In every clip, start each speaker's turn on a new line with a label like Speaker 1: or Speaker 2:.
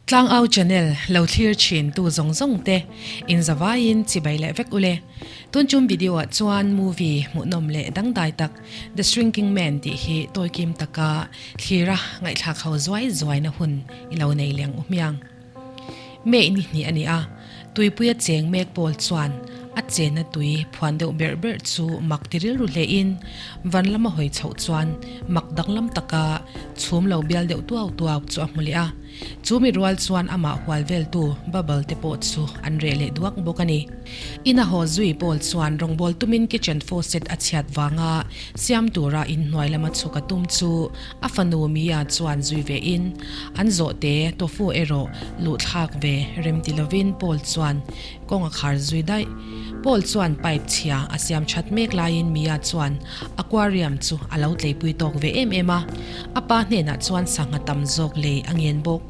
Speaker 1: Tlangau channel lo thlir thin tu zawng zawng te in zavaiin chibai leh vek ule. Tun chum video ah chuan movie hmuhnawm leh dangdai tak The Shrinking Man tih hi tawikim taka thlira ngaihthlak ho zuai zuaina hun i lo nei leng u hmiang. May ni hnih a ni a, tuipuia cheng mek pawl chuan a chenna tui phuan deuh berh berh chu mak ti rilru hlein van lama hawi chhoh chuan mak danglam taka chhum lo bial deuh tuau tuau chu a hmu leh a. Chu mi rual chuan amah hual veltu bubble te pawh chu an reh leh duak bawk a ni. Ina haw zui pawl chuan rawngbawl tumin kitchen faucet a chhiat vanga siam tura inhnuai lama chhuk a tum chu A fanu Mia chuan zui ve in, an zawhte tofu erawh luh thlak ve rem ti lovin Paul chuan kawng a khar zui daih. Paul chuan pipe chhia a siam that mek laiin Mia chuan aquarium chu a lo tleipui tawk ve em em a, a pa hnenah chuan sangha tam zawk lei a ngen bawk.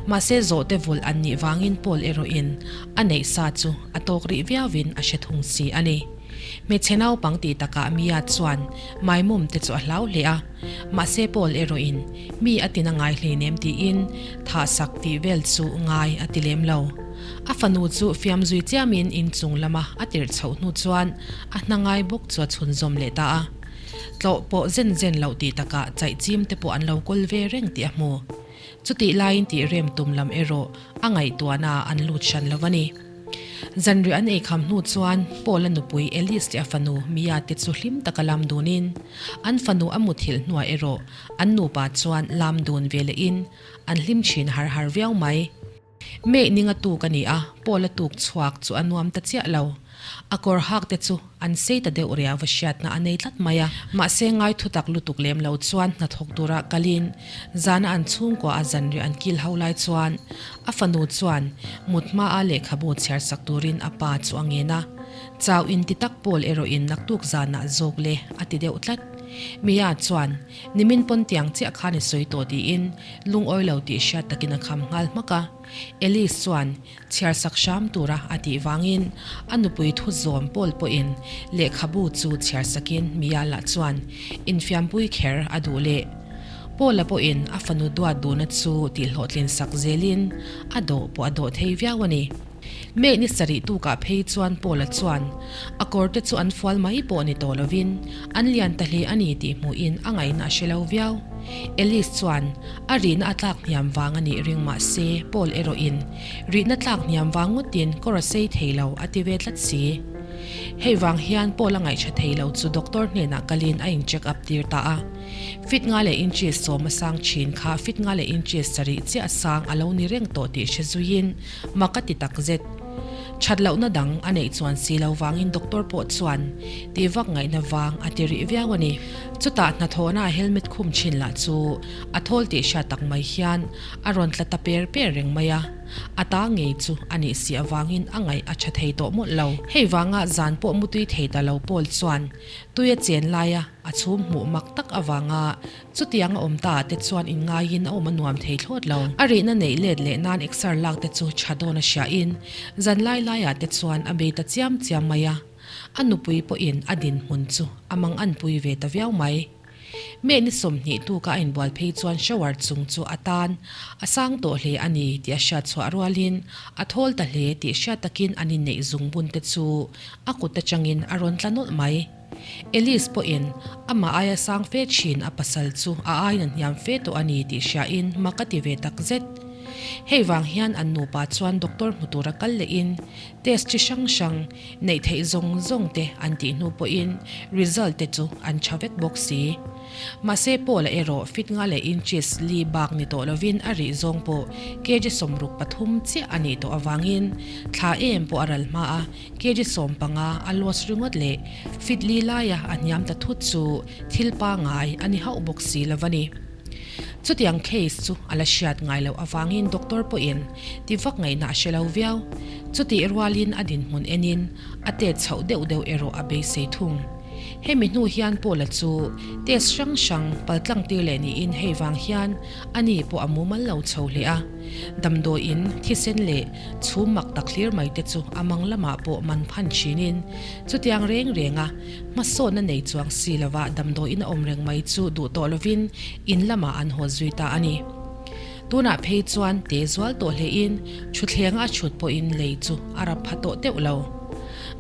Speaker 1: Mahse zawhte vulh an nih vangin Paul erawhin a neih sa chu a tawk rih viauin a hre thung si a ni. Hmeichhe naupang tih takah Mia chuan maimawm te chu a hlau hle a. Mahse Paul erawhin mi a tina ngai hleinem tiin thah sak tih vel chu ngai a ti lem lo. A fanu chu fiam zui chiamin inchung lama a tirh chhoh hnu chuan a hna ngai bawk chu a chhunzawm leh ta a. Tlawh pawh zen zen loh tih takah chaih chim te pawh an lo kawl ve reng tih a hmu. Chutih laiin tih rem tum lam erawh a ngaihtuahna ah an lut hran lo a ni. Zanriah an eikham hnu chuan Paul-a nupui Alice leh a fanu Mia te chu hlim taka lam dunin, an fanu a muthilh hnuah erawh an nupa chuan lam dun ve lehin an hlim thin har har viau mai. May ning a tuk a ni a, Paul-a tuk chhuak chu a nuam ta chiah lo. A kawr hak te chu an sei ta deuh riau va hriatna a nei tlat mai a. Mahse ngai thutak lutuk lem lo chuan hnathawk tura kalin zana an chhungkua a zanriah an kil ho lai chuan a fanu chuan mut hmaa lehkhabu chhiar sak turin a pa chu a ngen a. Chau inti tak pawl erawhin naktuk zanah zawk le a ti deuh tlat. Mia chuan nimin pawn tiang chiah khan i sawi tawh tiin lungawi lo tih hriat takin a kham nghal hmak a. Alice chuan Chhiar sak hram tura a tih vangin a nupui thu zawm pawl pawhin lehkhabu chu chhiar sakin Mia lah chuan infiampui kher a duh leh. Paula pawhin a fanu duat duhna chu tihhlawhtlin sak zelin a dawh pawh a dawh thei viau a ni. May ni sarih tukah phei chuan Paula chuan a kawrte chu an fual mai pawh ni tawh lovin an lian ta hle a ni tih hmuhin a ngaihna a hre lo viau. Alice chuan A rihna a tlak hniam vang a nih ring mah se, Paul erawhin rihna tlak hniam vang ngawtin kawr a sei thei lo a ti ve tlat si. Hei vang hian Paul a ngaihṭha thei lo chu doctor hnenah kalin a in check up tir ta a. Fit nga leh inches sawm a sang thin kha fit nga leh inches sarih chiah a sang a lo ni reng tawh tih hre zuiin mak a ti takzet. That lohna dang a neih chuan si lo vangin doctor pawh chuan tih vak ngaihna vang a ti rih viau a ni. Chutah hnathawhna a helmet khum thin lah chu a thawl tih hriat tak mai hian a rawn tla ta per per reng mai a, a ta ngei chu a nih si avangin a ngaih a tha thei tawh mawlh lo. Hei vanga zan pawh mutui thei ta lo Paul chuan tui a chen laia a chhum hmuh mak tak avanga Chutiang a awm ta te chuan inngaiin a awm a nuam thei thlawt lo. A rihna neih let leh nan exer lak te chu tha dawn a hriain zan lai laiah te chuan a bei ta chiam chiam mai a. A nupui pawhin a dinhmun chu a mang anpui ve ta viau mai. Meh ni 20 tuka a inbual phei chuan shower chung chu a tan a sang tawh hle a ni tih a hriat chhuah rualin a thawl ta hle tih hriat takin an inneih zungbun te chu a kut atangin a rawn tla nawlh mai. Alice pawhin amah aia sang fe thin a pasal chu a aiin a hniam fe tawh a ni tih hriain mak a ti ve tak zet. Hei vang hian an nupa chuan doctor hmu tura kal lehin test chi hrang hrang neih theih zawng zawng te an tih hnu pawhin result te chu an tha vek bawk si. Mahse Paul-a erawh fit nga leh inches li bak ni tawh lovin a rih zawng pawh kg 63 chiah a nih tawh avangin thla em pawh a ral hma a, Kg 15 a loss ringawt leh fit li laia a hniam ta thut chu thil pangai a ni hauh bawk si lo a ni. Chutiang case chu a la hriat ngai loh avangin doctor pawhin ti vak ngaihna a hre lo viau. Chutih rualin a dinhmun enin a tet chhoh deuh deuh erawh a beisei thung. Hemi hnu hian Paula chu test hrang hrang paltlang tir leh niin hei vang hian ani pawh a mumal lo chho hle a. Damdawiin thisen leh chhum mak tak hlir mai te chu a mang lamah pawh man phan thinin chutiang reng renga hmasawnna nei chuang si lova damdawiin a awm reng mai chu duh tawh lovin in lamah an haw zui ta a ni. Tunah phei chuan te zual tawh hlein thuthlenga a chhut pawhin lei chu a rap pha tawh teuh lo.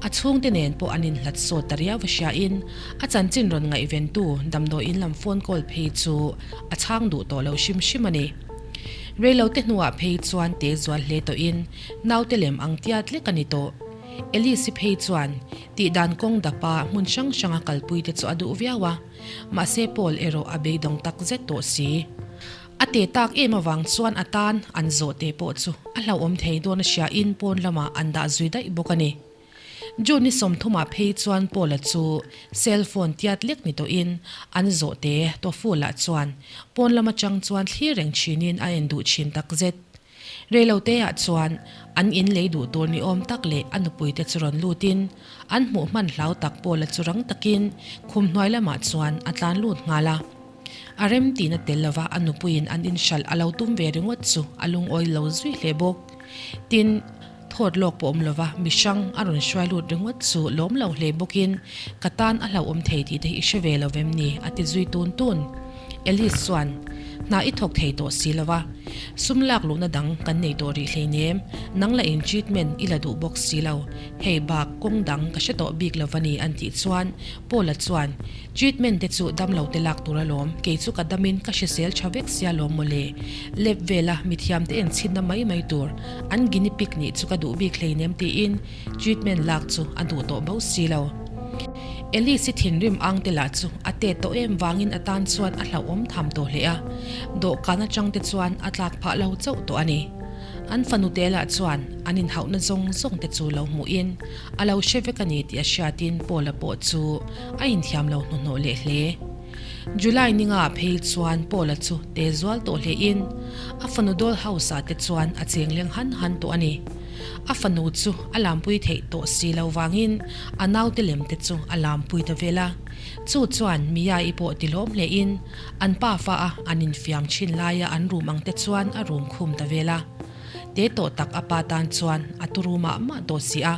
Speaker 1: A chhungte nen pawh an inhlat sawt ta riau a hriain a chanchin rawn ngaihventu damdawiin lam phone call phei chu a chhang duh tawh lo hrim hrim a ni. Reilote hnuah phei chuan te zual hle tawhin naute lem ang tiat lek a ni tawh. Alice-i phei chuan tihdan kawng dapa hmun hrang hranga kalpuite chu a duh viau a, mahse Paul erawh a beidawng tak zet tawh si. A te tak em avang chuan a tan an zawh te pawh chu a hlauhawm thei dawn a hria in pawn lamah an dah zui daih bawk a ni. June ni sawmthumah phei chuan Paula chu cell phone tiat lek ni tawhin an zawh te tofu lah chuan pawn lam atang chuan thlir reng thinin a en duh thin tak zet. Reiloteah chuan an in lei duh tur ni awm tak leh a nupuite chu rawn lutin an hmuh hman hlau tak Paula chu rang takin khum hnuai lamah chuan a tlan lut nghal a. A rem tihna tel lova a nupuiin an inhralh a lo tum ve ringawt chu a lungawi lo zui hle bawk. Tin, thawt lawk pawh awm lova mi hrang a rawn hruai lut ringawt chu lawm lo hle bawkin, Ka tan a hlauhawm thei tih te hi i hre ve lo vem ni? a ti zui tun tun. Alice chuan, Hna i thawk thei tawh si lova, sum lak luhna dang kan nei tawh rih hleinem, nang la in treatment i la duh bawk si lo, hei bak kawng dang ka hre tawh bik lo va ni an tih chuan Paula chuan, Treatment te chu damlo te lak tur alawm, kei chu ka damin ka hrisel tha vek sia lawm mawle. Lab vela mithiam te enchhinna mai mai tur, an guinea pig nih chu ka duh bik hleinem tiin treatment lak chu a duh tawh bo si lo. Alice-i thinrim ang te lah chu a tet tawh em vangin a tan chuan a hlauhawm tham tawh hle a, dawhkan atang te chuan a tlak phah lo chauh tawh a ni. An fanu te lah chuan an inhauhna zawng zawng te chu lo hmuhin A lo hre vek a ni tih a hriatin Paula pawh chu a inthiam lo hnuhnawh leh hle. July ninga phei chuan Paula chu te zual tawh hlein a fanu doll house ah te chuan a cheng leng han han tawh a ni. A fanu chu a lampui theih tawh si lo vangin a naute lem te chu a lampui ta vel a. Chu chuan Mia-i pawh ti lawm hlein an pafa a an infiam thin laia an room ang te chuan a room khum ta vel a. Te tawh tak a pa tan chuan a turu mah mah tawh si a,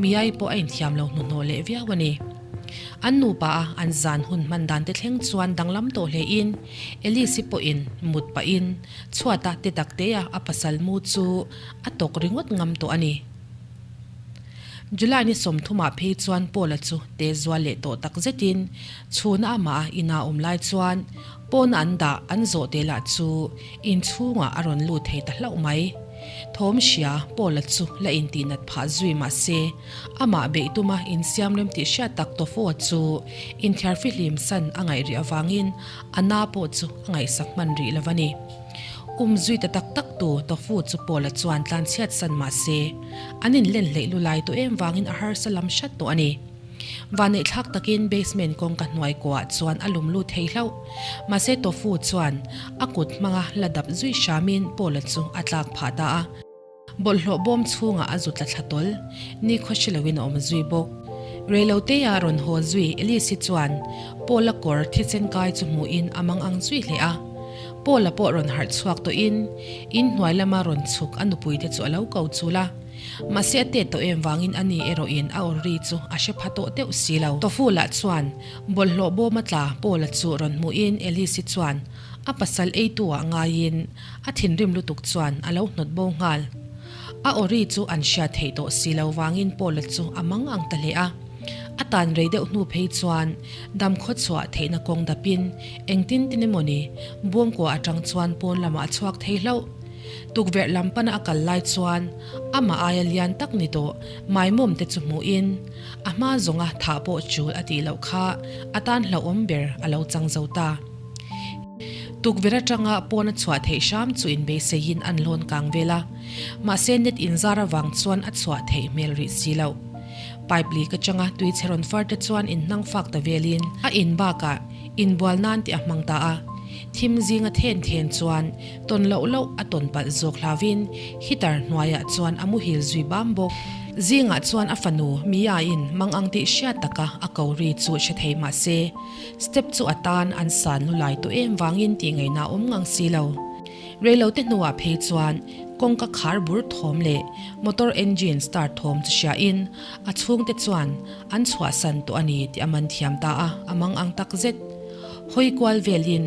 Speaker 1: Miai pawh a inthiam lo hnuhnawh leh viau a ni. An nupa a an zan hun hman dan te thleng chuan danglam tawh hle in Alice-i pawhin mut pahin chhuata te tak te a a pasal mu chu a tawk ringawt ngam tawh a ni. July ni sawmthumah phei chuan Paula chu te zual leh tawh tak zetin chhuna amah a ina awm lai chuan Pawna an dah an zawh te lah chu inchhungah a rawn lut thei ta hlauh mai. Thawm hria Paula chu la intihnat phah zui mah se, amah beih tuma insiam rem tih hriat tak Tofo chu inthiar fihlim san a ngaih rih avangin a na pawh chu a ngaihsak hman rih lo a ni. Um zui ta tak tak tu Tofu chu Paula chuan tlanchhiat san mah se, an inlen hleih lu lai tawh em vangin a harsa lam hrat tawh a ni. Vaneihthlak takin basement kawngka hnuai kuah chuan a lum lut thei hlauh. Mahse Tofu chuan a kut hmanga la dap zui hramin Paula chu a tlak phah ta a. Bawlhhlawh bawm chhungah a zu tla thla tawl. Nikhaw hre loin a awm zui bawk. Reiloteia rawn haw zui Alice-i chuan Paula kawr thisen kai chu hmuhin a mang ang zui hle a. Paula pawh rawn harh chhuak tawhin in hnuai lama rawn chhuk a nupuite chu a lo ko chul a. Mahse a tet tawh em vangin a ni erawhin a aw ri chu a hre pha tawh deuh si lo. Tofu lah chuan bawlhhlawh bawma tla Paula chu rawn hmuhin Alice-i chuan a pasal eitu ah ngaiin a thinrim lutuk chuan a lo hnawt bo nghal. A aw ri chu an hriat theih tawh si lo vangin Paula chu a mang ang ta hle a. A tan rei deuh hnu phei chuan dam khaw chhuah theihna kawng dapin engtin tin emawni bawngkua atang chuan pawn lamah a chhuak thei hlauh. Tukverh lam pana a kal lai chuan amah aia lian tak ni tawh Maimawm te chu hmuhin a hma zawnga thah pawh chul a tih loh kha a tan hlauhawm ber a lo chang zo ta. Tukverh atanga pawn a chhuah theih hram chu inbeiseiin an lawn kang vel a, mahse net inzar avang chuan a chhuah theih hmel rih si loh. Pipe leak atanga tui chhe rawn far te chuan inhnang fak ta velin a in bakah inbual nan tih a hmang ta a, thim zinga then then chuan Tawn loh loh a tawn palh zawk hlauvin heater hnuaiah chuan a muhil zui bam bawk. Zingah chuan a fanu Mia-in mang ang tih hriat taka a ko ri chu hre thei mah se, step chu a tan an san lu lai tawh em vangin tih ngaihna a awm ngang si lo. Reilote hnuah phei chuan kawngka khar bur thawm leh motor engine start thawm chu hriain a chhungte chuan an chhuahsan tawh a ni tih a man thiam ta a, a mang ang tak zet. Hawi kual velin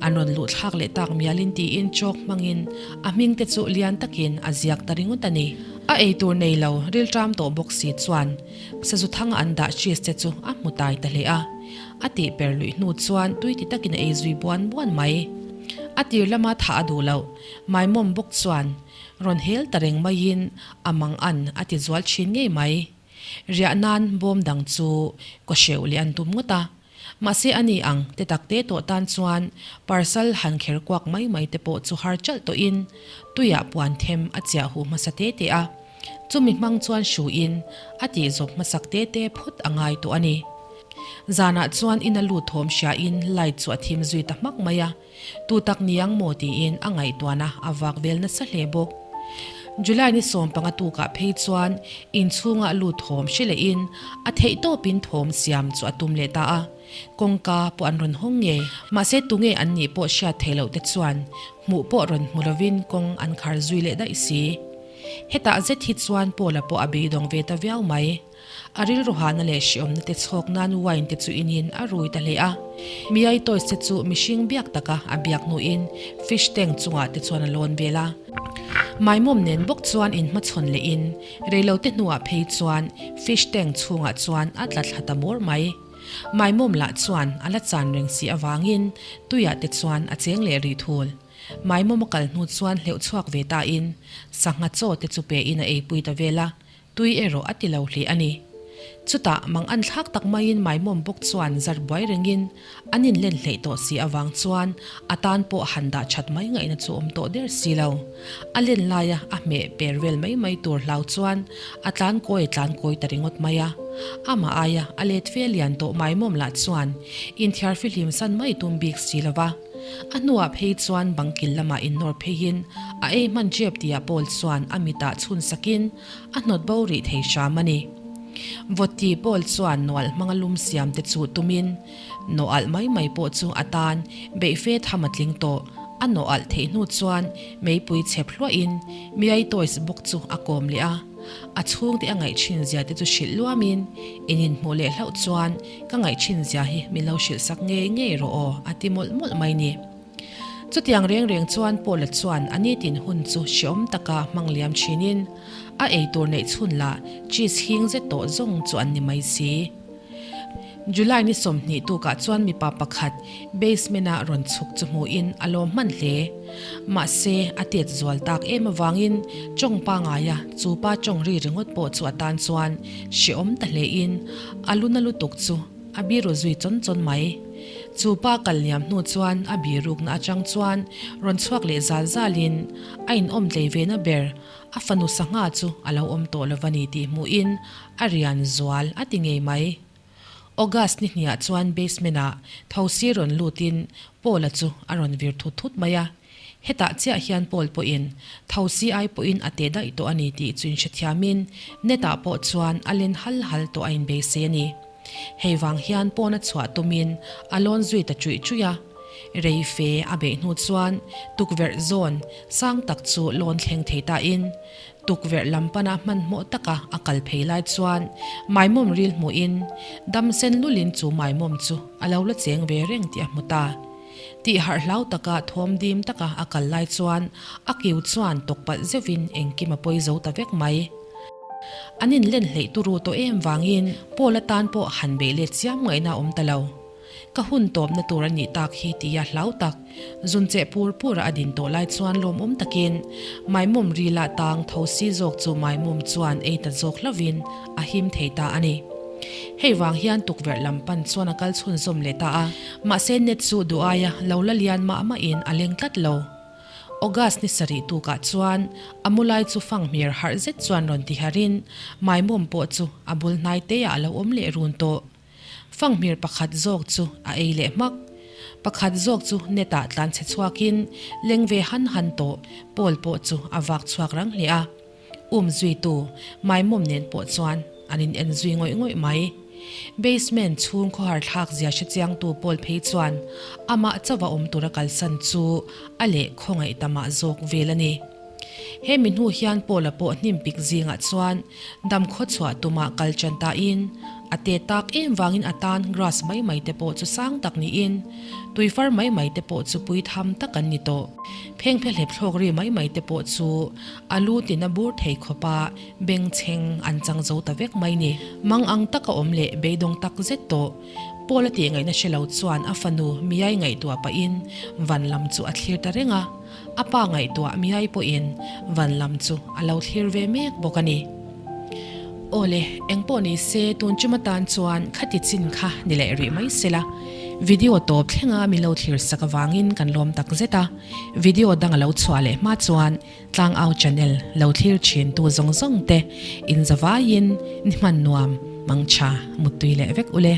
Speaker 1: an rawn luh thlak leh tak mialin tiin chalk hmangin a hming te chu lian takin a ziak ta ringawt a ni. A eitur nei lo rilṭam tawh bawk si chuan sazu thanga an dah cheese te chu a hmu tai ta hle a. A tih per luih hnu chuan tui ti takin a ei zui buan buan mai. A tir lama thah a duh loh Maimawm bawk chuan rawn hel ta reng maiin a mang an a ti zual thin ngei mai. Riah nan bawm dang chu kaw hreuh leh an tum ngawt a. Mahse a ni ang te tak te tawh tan chuan parcel han kher kuak mai mai te pawh chu har chalh tawhin tuiah puan them a chiah huh hmasa te te a. Chumi hmang chuan hruin a tih zawp hmasak te te phawt a ngai tawh a ni. Zanah chuan ina lut thawm hriain light chu a thim zui ta hmak mai a. Tu tak ni ang maw tiin a ngaihtuahna a vak vel nasa hle bawk. July ni 15 tukah phei chuan inchhungah lut thawm hre lehin a theih tawpin thawm siam chu a tum leh ta a. Kawngka pawh an rawn hawng ngei. Mahse tunge an nih pawh hriat theih loh te chuan hmuh pawh rawn hmu lovin kawng an khar zui leh daih si. Hetah zet hi chuan Paula pawh a beidawng ve ta viau mai. A rilru hahna leh hriawmna te chhawk nan wine te chu inin a rui ta hle a. Miai toys te chu mihring biak taka a biak hnuin fish tank chungah te chuan a lawn vel a. Maimawm nen bawk chuan inhmachhawn lehin reilote hnuah phei chuan fish tank chhungah chuan a tla thla ta mawr mai. Maimawm lah chuan a la chan reng si avangin tuiah te chuan a cheng leh rih thul. Maimawm a kal hnu chuan hleuh chhuak ve tain sangha chaw te chu pein a eipui ta vel a. Tui erawh a ti lo hle a ni. Chutah mang an thlak tak maiin Maimawm bawk chuan zar buai rengin an inlen hleih tawh si avang chuan a tan pawh han dah that mai ngaihna chu awm tawh der si lo. A len laia a hmeh per vel mai mai tur hlau chuan a tlan kawi tlan kawi ta ringawt mai a. Amah aia a let fe lian tawh Maimawm lah chuan inthiar fihlim san mai tum bik si lo va. A hnuah phei chuan bang kil lamah innawr pheiin a ei hman tep tihah Paul chuan a mitah chhun sakin a hnawt bo rih thei hram a ni. Vawti Paul chuan nawalh hmanga lum siam te chu tumin nawh alh mai mai pawh chu a tan beih fe tham a tling tawh. A nawh alh theih hnu chuan meipui chep hluahin Miai Toys bawk chu a kawm leh a. A chhungte a ngaih thin zia te chu hrilh luamin in inhmuh leh hlauh chuan Ka ngaihchhin zia hi min lo hrilh sak ngei ngei rawh aw, a ti mawlh mawlh mai ni. Chutiang reng reng chuan Paula chuan a nitin hun chu hreawm taka hmang liam thinin a eitur neih chhun lah cheese hing zet tawh zawng chu an ni mai si. July ni 20 tukah chuan mipa pakhat basement-a rawn chhuk chu hmuhin a lawm hman hle. Mahse, a tet zual tak em avangin tawng pangaia chu pa tawng ri ringawt pawh chu a tan chuan hreawm ta hlein A luna lutuk chu a biru zui chawn chawn mai. Chu pa kal liam hnu chuan a birukna atang chuan rawn chhuak leh zal zalin a inawm tlei ve na ber a fanu sangha chu a lo awm tawh lo va ni tih hmuhin a rian zual a ti ngei mai. August ni hniah chuan basement ah thosi rawn lutin Paula chu a rawn vir thut thut mai a. Hetah chiah hian Paul pawhin thosi ai pawhin a teh daih tawh a ni tih chu inhrethiamin net ah pawh chuan a len hal hal tawh a inbeisei a ni. Hei vang hian pawn a chhuah tumin a lawn zui ta chuih chuih a. Rei fe a beih hnu chuan tukverh zawn sang tak chu lawn thleng thei tain tukverh lam pana hmanhmawh taka a kal phei lai chuan maimawm ril hmuhin dam sen lulin chu maimawm chu a lo la cheng ve reng tih a hmu ta. Tih harh hlau taka thawm dim taka a kal lai chuan a kiu chuan tawk palh zeuhin engkim a pawi zo ta vek mai. An inlen hleih turu tawh em vangin Paul atan pawh han beih let chiam ngaihna a awm ta lo. Ka hun tawpna tur a nih tak hi tia hlau tak zun cheh pur pura a din tawh lai chuan lawmawm takin Maimawm rila tang tho si zawk chu Maimawm chuan ei ta zawk hlauvin a him thei ta a ni. Hei vang hian tukverh lam pan chuan a kal chhunzawm leh ta a. Mahse net chu duh aia lo la lian mah mahin a leng tlat lo. August ni sarih tukah chuan a mu lai chu fanghmir harh zet chuan rawn ti harin Maimawm pawh chu a bul hnai teiah a lo awm leh run tawh. Fanghmir pakhat zawk chu a ei leh hmak. Pakhat zawk chu net ah tlan chhe chhuakin leng ve han han tawh Paul pawh chu a vak chhuak rang hle a. Um zuitu Maimawm nen pawh chuan an in en zui ngawih ngawih mai. Basement chhung khawhar thlak zia hre chiangtu Paul phei chuan amah chauha awm tura kalsan chu a leh khawngaih ta mah zawk vel a ni. He mi hnu hian Paula pawh hnim pik zingah chuan dam khaw chhuah tumah kal ṭan tahin a te tak em vangin a tan grass mai mai te pawh chu sang tak niin tui far mai mai te pawh chu pui tham tak an ni tawh. Phengphe hlep thlawk ri mai mai te pawh chu a lu tina bur thei khawpa bengchheng an chang zo ta vek mai ni. Mang ang taka awm leh beidawng tak zet tawh. Paul a tih ngaihna hre lo chuan a fanu Miai ngaihtuah pahin van lam chu a thlir ta reng a. A pa ngaihtuah Miai pawhin van lam chu a lo thlir ve mek bawk a ni. Aw le, eng pawh ni se tun chum atan chuan khati chin kha ni leh rih mai sela. Video tawp thlenga min lo thlir sak avangin kan lawm tak zet a. Video dang a lo chhuah leh hma chuan Tlangau channel lo thlir thin tu zawng zawng te in zavaiin ni hman nuam mangtha muttui leh vek ule.